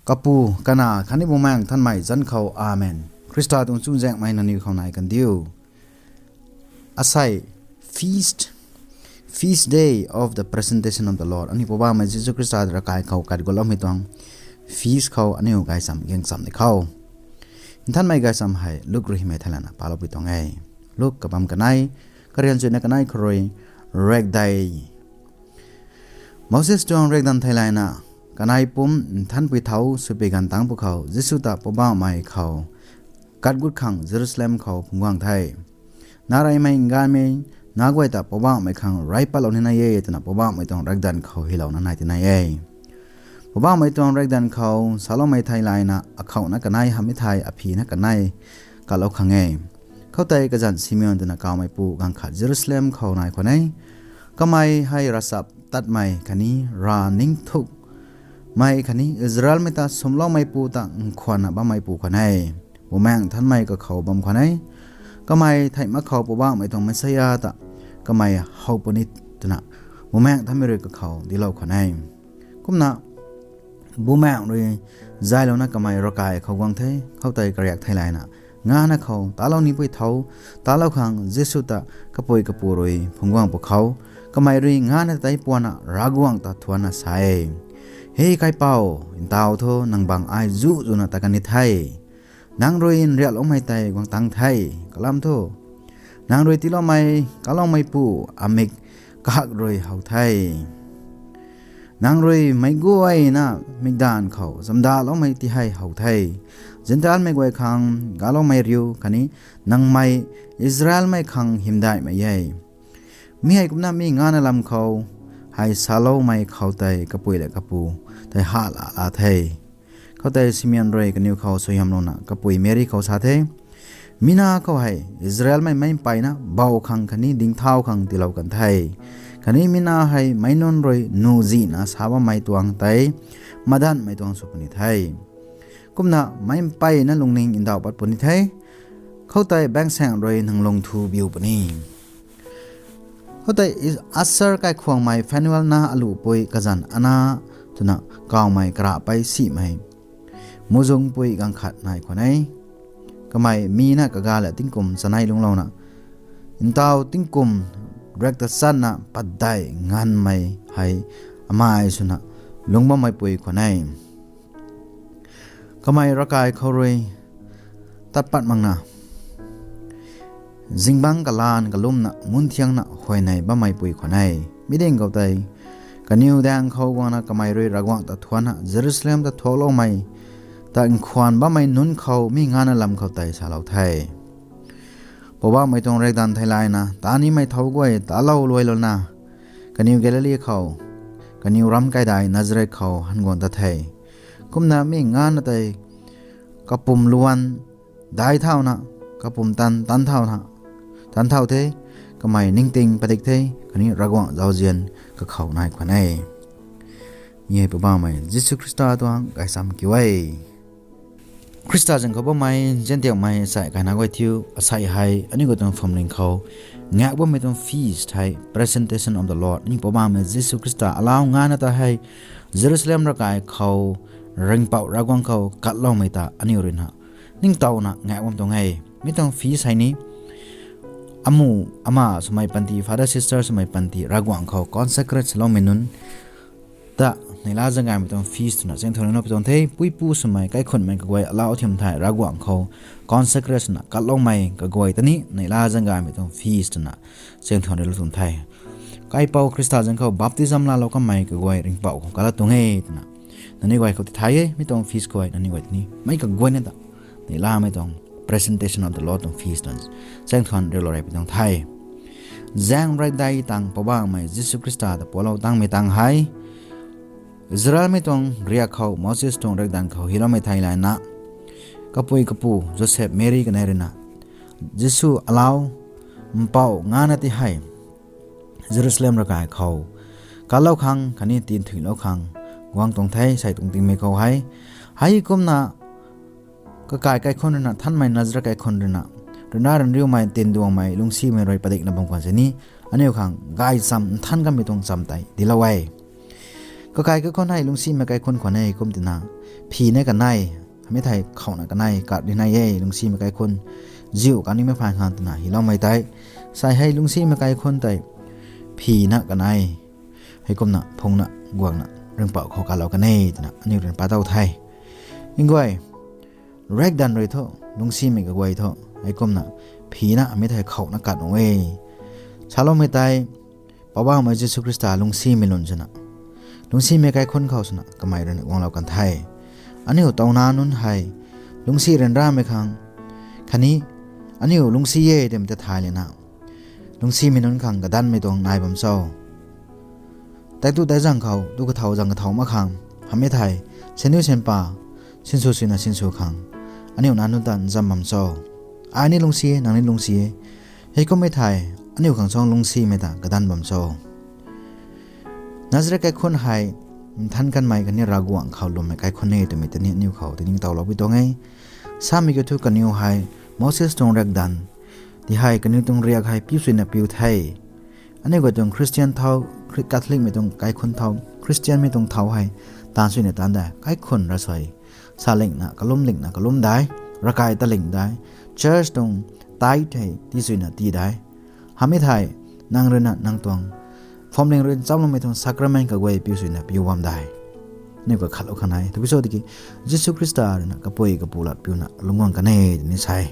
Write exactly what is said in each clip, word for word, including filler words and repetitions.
Kapu, Kanac khatni Bumaengh Nthanmei zanc khou, Amen. Khrista tuang chuzaenghmei nangniw khou nai kandiu. Asei, feast, feast day of the presentation of the Lord, aniu Poubauhmei Jisu Khrista ravkai khou kat gutloumei tuang feast khou aniu gaychamv gangchamv di khou, Nthanmei gaychamv hei Luk rui hymei thaylana paloupui tuang e. Luk kabam kanei, karian chuina kanei khou rui, riakdei Moses tuang riakdanv theilayna, kanei pum nthanpui thau swpui ganv tangc pwkhou Jisu ta Poubauhmei khou kat gut khang Jerusalem khou phungc guang the. Nac reymei nganvmei nac guay ta Poubauhmei khang rey patlou ni nai e twna Poubauhmei tuang riakdanv khou hylouna nai ti nai e. Poubauhmei tuang riakdanv khou saloumei theilayna, akhouna kanei hamhmei thei aphina kanei katlou khang e. Khoutei kazanc Simeon twna kawmeipu ganv khat Jerusalem khou nai khwan e. Kamei hei ravchaptatmei khatni rav ningthukmei khatni Israelmei ta sumloumeipu ta nkhwanna bammeipu khwan e. Bumaengh Nthanmei kakhou bam khwan e. Kamei theih mak khou Poubauhmei tuang Messiah ta kamei how puni twna Bumaengh Nthanmei rui kakhou dinclou khwan e. Kumna Bumaengh rui zaylouna kamei ravkai khou guang the. Khoutei kariak theilayna, ngana khou talou nipui thau talou khang Jisu ta kapui kapu rui phungc guang pwkhou, kamei rui ngana tei puanna Ravguangc ta thuancna sa e, He Kaipouc, ntaw thu nang bang ai zu zuna tat kan ni the. Nang rui nriakloumei tei guang tang the. Kalam thu, nang rui tiiloumei kaloumeipu amik kahak rui how the. Nang rui meic guayna mikdaanv khou chamdaloumei ti hei how the. Zentelmei guay khang galoumei riu khatni nangmei Israelmei khang hymdaihmei e. Mi hei kumna mi ngana lam khou hei saloumei khou tei kapui le kapu tei hala la the. Khoutei Simeon rui kaniw khou suaihiamlouna kapui Meri khou sa the, Mi nac khou hei Israelmei meic mpeyna bou khang khatni dingthau khang tiilou kan the. Khatni mi nac hei meic nunc rui nuh zihna sa bammei tuang tei madanhmei tuang sw puni the. Kumna meic mpeyna lungning ndauh pat puni the. Khoutei baengsaeng rui nang lung thu biu puni. Khoutei Asher kaikhwangmei Phanuel nac aluhpui kazanc Anna twna kawmei karahpei simei muhzwngpui ganv khat nai khwan e. Kamei mi na kaga le tingkum chanei lungclouna, ntaw tingkum riak tachatna padeih nganvmei hei amei swna lungc bammeipui khwan e. Kamei ravkai khou rui tat pat makna, zingbangc kalaan kalumna munthiangna huayney bammeipui khwan e. Mi ding khou tei, kaniw daeng khou guangna kamei rui Ravguangc ta thuancna Jerusalem ta thuakloumei ta nkhwan bammei nunc khou mi ngana lam khou tei salou the. Poubauhmei tuang riakdanv theilayna, tanimei thau guay talou luailouna, kaniw Galili khou, kaniw ram kaidai Nazaret khou han guang tat the. Kumna mi ngana tei kapumluan dai thauna, kapumtan tan thauna, tan thau the, kamei ningting padik the, khatni Ravguangc zauzian kakhou nai khwan e. Mi hei Poubauhmei Jisu Khrista tuang gaychamv kiu e. Khrista zaeng khou bammei, ziantiakmei sai kaina guay thiu, asei hei aniu guay tuang phuamling khou ngaek bammei tuang feast hei, Presentation of the Lord, aniu Poubauhmei Jisu Khrista alau ngana ta hei Jerusalem ravkai khou Ringhpouc Ravguangc khou katloumei ta aniu ruina ningtowna ngaek bam tuang e. Mi tuang feast hei ni amu ama swmei panty, father sister swmei panty Ravguangc khou consecrate saloumei nunc ta neihla zaeng gaymei tuang feast twna chaeng thuan riloupui tuang the. Puipu swmei kaikhunmei kaguay alau thiam thei Ravguangc khou consecrate swna katloumei kaguay ta ni neihla zaeng gaymei tuang feast twna chaeng thuan rilou tuang the. Kaipouc Khrista zaeng khou baptism laalou kanmei kaguay Ringhpouc khou katla tuang e twna nangniw guay khou tithay e. Mi tuang feast khou nangniw guay ta ni meic kaguayna ta neihlamei tuang Presentation of the Lord tuang feast twna chaeng thuan rilou rey pui tuang the. Zaeng riakdei tang Poubauhmei Jisu Khrista ta pualou tangmei tang hei Israelmei tuang riak khou Moses tuang riakdanv khou hyloumei theilayna, kapui kapu Joseph, Meri kanei ruina Jisu alau mpouh ngana ti hei Jerusalem ravkai khou katlou khang khatni tinthuilou khang guang tuang the, sei tuang tingmei khou hei. Hei kumna kakai kaikhunc ruina, Nthanmei Nazaret kaikhunc ruina, ryanra ryanriumei, tinduangmei, lungcsimei rui padikna bam khwan sini aniu khang gaychamv nthan kanmei tuang chamv tei dinclou e. Kakai kaikhun hei lungcsimei kaikhun khwan e kum twna, phina kanei, hamei thei khouna kanei kat ri nai e lungcsimei kaikhun, ziu kanimei phaan khang twna hyloumei tei, sai hei lungcsimei kaikhun tei phina kanei, heikumna phungna guangna ringhpouc khou kalou kan e twna aniu rui pat tow the. Nguay, riakdanv rui thu, lungcsimei kaguay thu, heikumna phina hamei thei khouna kat nuh e. Saloumei tei, Poubauhmei Jisu Khrista lungcsimei lun swna, lungcsimei kaikhun khou swna kamei rui na guanglou kan the. Aniu touna nunc hei, lungcsi ryanramei khang, khatni aniu lungcsi e twmei ta thay lana, lungcsimei nunc khang kadanmei tuang nai bam cho? Tei tu tei zang khou, tu kathau zang kathau mak khang, hamei thei, seniu senpa, sinsw swna sinsw khang, aniu nac nunc ta nzam bam cho? Ai ni lungcsi e, nang ni lungcsi e. Heikummei thei, aniu khang suang lungcsimei ta kadan bam cho? Nazareth kaikhun hei, nthan kanmei khatni Ravguangc khou lwmmei kaikhun e twmei tei ni aniu khou tiningtowlou pui tuang e. Samei kiu thu kaniw hei, Moses tuang riakdanv, ti hei kaniw tuang riak hei piu suina piu the. Aniu guay tuang Christian thau, Catholic mei tuang kaikhun thau, Christian mei tuang thau hei, taanv suina taanv dai, kaikhun ravsuai, sa lingna kalum lingna kalum dai, ravkai ta ling dai, church tuang tithe hei tii suina tii dai. Hamei thei, nang rui na nang tuang, phwamling rui nchamloumei tuang sacrament kaguay piu suina piu bam dai. Aniu kakhatlou khang nai, tabui cho tiki, Jisu Khrista rui na kapui kapu lat piuna lungc guang kan e twni sa e.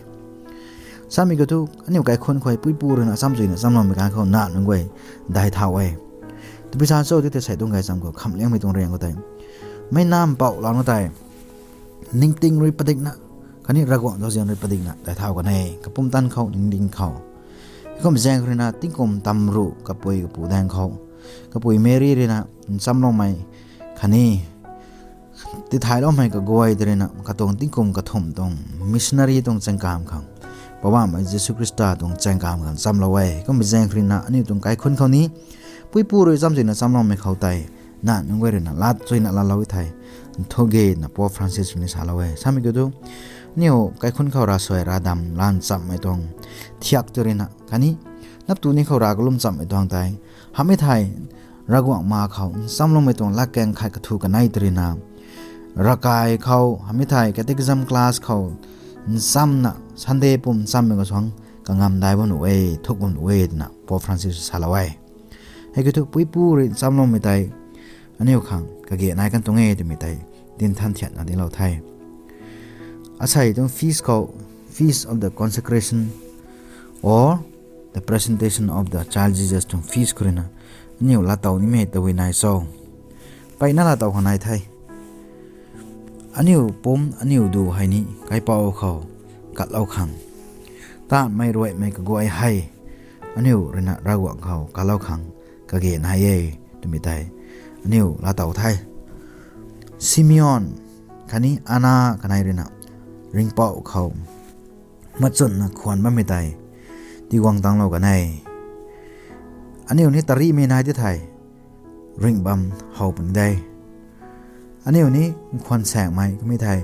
Samei kiu thu, aniu kaikhun khou puipu rui na chamchuina chamloumei kan khou nac nunc guay dai thau e. Tabui sa cho ti tei sei tuang gay cham khou khamliangmei tuang riang khou tei, meic nac mpouh lana tei, ningting rui padikna, khatni Ravguangc zauzian rui padikna dai thau kan e, kapumtan khou, ningting khou. Heikum zaeng rui na tingkum tamruh kapui kapu daeng khou, kapui Mary rui na nchamloumei, khatni tithayloumei kaguay tei rui na katuang tingkum kathumh tuang missionary tuang chaengkam khang, Poubauhmei Jisu Khrista tuang chaengkam khang chamlou e. Kummei zaeng rui na aniu tuang kaikhun khou ni, puipu rui chamchuina chamloumei khou tei, nac nunc guay rui na lat chuina latlou e thei, nthu ge na Pope Francis rui ni salou e. Samei kiu thu, aniu kaikhun khou ravsuai ravdam lan chammei tuang thiak tei rui na, khatni naptu ni khou rav kalum chammei tuang tei, hamei thei, Ravguangc ma khou nchamloumei tuang latkaeng khat kathu kanei tei rui na, ravkai khou, hamei thei catechism class khou nchamna Sunday pum nchammei khou suang kangam dai bam nuh e, thuk bam nuh e twna Pope Francis salou e. Hei kiu thu puipu rui nchamloumei tei, aniu khang kage nai kan tuang e twmei tei, tinthan thiatna dinclou the. Asei tuang feast khou, Feast of the Consecration or the Presentation of the Child Jesus tuang feast khou rui na, aniu laatow nimei tabui nai cho? Mpeyna laatow khang nai the. Aniu pum, aniu du hei ni kaipouc khou katlou khang, taanvmei ruaimei kaguay hei, aniu rui na Ravguangc khou katlou khang kage nai e twmei tei, aniu laatow the. Simeon khatni Anna kanei rui na ringhpouc khou machunna khwan bammei tei tiguang tanglou kan e. Aniu ni tarihmei nai ti thei, ringh bam how puni de. Aniu ni nkhwan saengmei kummei thei,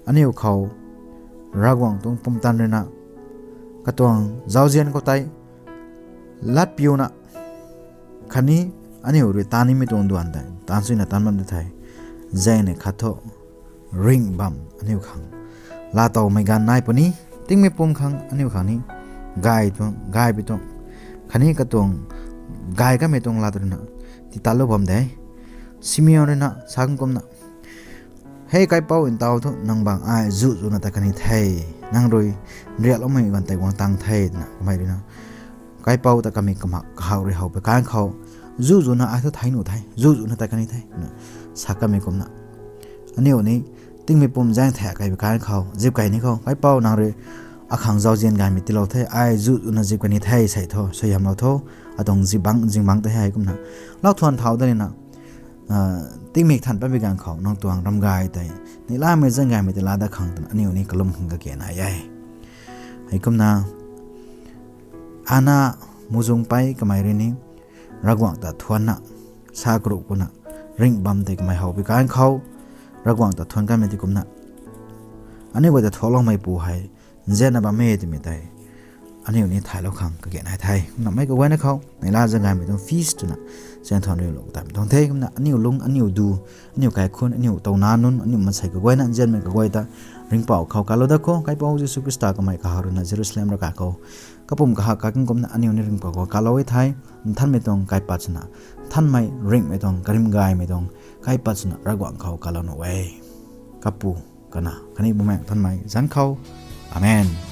aniu khou Ravguangc tuang pumtan rui na katuang zauzian khou tei lat piuna, khatni aniu rui taan nimei tuang duan tei taan suina taan bam ti thei, zaeng ni khat thu ringh bam aniu khang laatowmei ganv nai puni. Tingmei pum khang aniu khang ni gay tuang, gaypui tuang, khatni katuang gay kamei tuang lat rui na titatlou bam de. Simeon rui na sa kan kumna, Hei kaipouc, ntaw thu nang bang ai zuh zuhna tat kan ni the, nang rui nriakloumei ganv tei guang tang the, twna kamei rui na kaipouc ta kamei kamak kahaw rui how pui kan khou, zuh zuhna ai thu thei nuh the, zuh zuhna tat kan ni the, twna sa kamei kumna, aniu ni tingmei pum zaeng thak kei pui kan khou zip kei ni khou, Kaipouc, nang rui akhang zauzian gaymei tiilou the, ai zuh zuhna zip kan ni the, sei thu suaihiamlou tho, atuang zingbangc, zingbangc tei hei kumna lauthuan thau dat nina, tingmik than patpui ganv khou nang tuang ram gay tei neihlamei zaeng gaymei tei laa dat khang twna aniu ni kalum khang kage nai e. Heikumna Anna muhzwng pei kamei rui ni Ravguangc ta thuanna, sa karuh kuna, ringh bam tei kamei how pui kan khou, Ravguangc ta thuan kanmei ti kumna, aniu guay ta thuanloumeipu hei nzianna bam e twmei tei aniu ni thaylou khang kage nai the. Kumna mei kaguayna khou neihla zaeng gaymei tuang feast twna chaeng than riulou tamei tuang the. Kumna aniu lung, aniu du, aniu kaikhunc, aniu tow nac nunc, aniu maansei kaguayna nzianmei kaguay ta ringhpouc khou kalou dat khou, Kaipouc Jisu Khrista kamei kaha ruina Jerusalem ravkai khou kapumc kahak kaking kumna aniu ni ringhpouc khou kalou e the. Nthanmei tuang kaipat swna, nthanmei ringhmei tuang, karimgaymei tuang kaipat swna Ravguangc khou kalou nuh e. Kapu, Kanac khatni Bumaengh Nthanmei zanc khou. Amen.